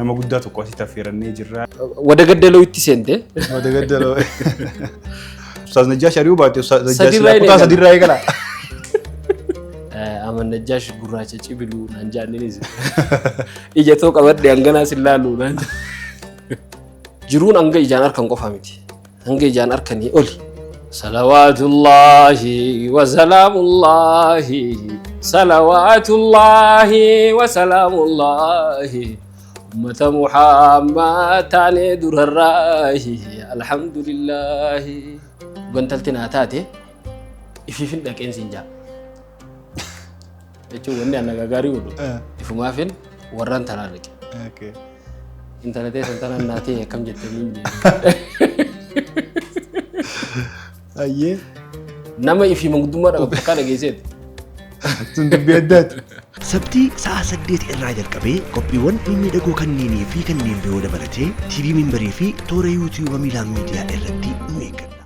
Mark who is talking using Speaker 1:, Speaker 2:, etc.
Speaker 1: Nama guddaa tokko asitti affeerannee jirra.
Speaker 2: Wada gaddaloo itti seente.
Speaker 1: Wada gaddaloo. Ustaaz Najjaash ari'uu baate Ustaaz Najjaash
Speaker 2: Sadiirraa
Speaker 1: kutaa
Speaker 2: eegala.
Speaker 1: sadiirraa eegala.
Speaker 2: Aman Najjaash gurraacha cibiluu naan jaanninis. Ija too qabadhe hanganaa sin laalu naan jaan. Jiruun hanga ijaan arkan qofa miti. Hanga ijaan arkanii oli. Salawaatullaahi wa salaamullaahi Salawaatullaahi wa salaamullaahi Ummata Muhammad taanee durarraahi Alhamdulillaahi. Gantalti naa taate ifiifin dhaqeen siin jaa. Jechuun wanni an nagaa gaarii godhu ifumaafin warraan tanaa dhaqe. Intala teessan tanaan naa ta'e akkam jettanii hin jee.
Speaker 1: Ayyee.
Speaker 2: Nama ifii manguddummaa dhabu takkaa dhageesseeti.
Speaker 1: Sun dubbii addaati.
Speaker 3: Sabtii sa'a 8 irraa jalqabee qophiiwwan mimmiidhagoo kanneenii fi kanneen biroo dabalatee TV Minbarii fi toora YouTube Miilaan Miidiyaa irratti nu eeggadha.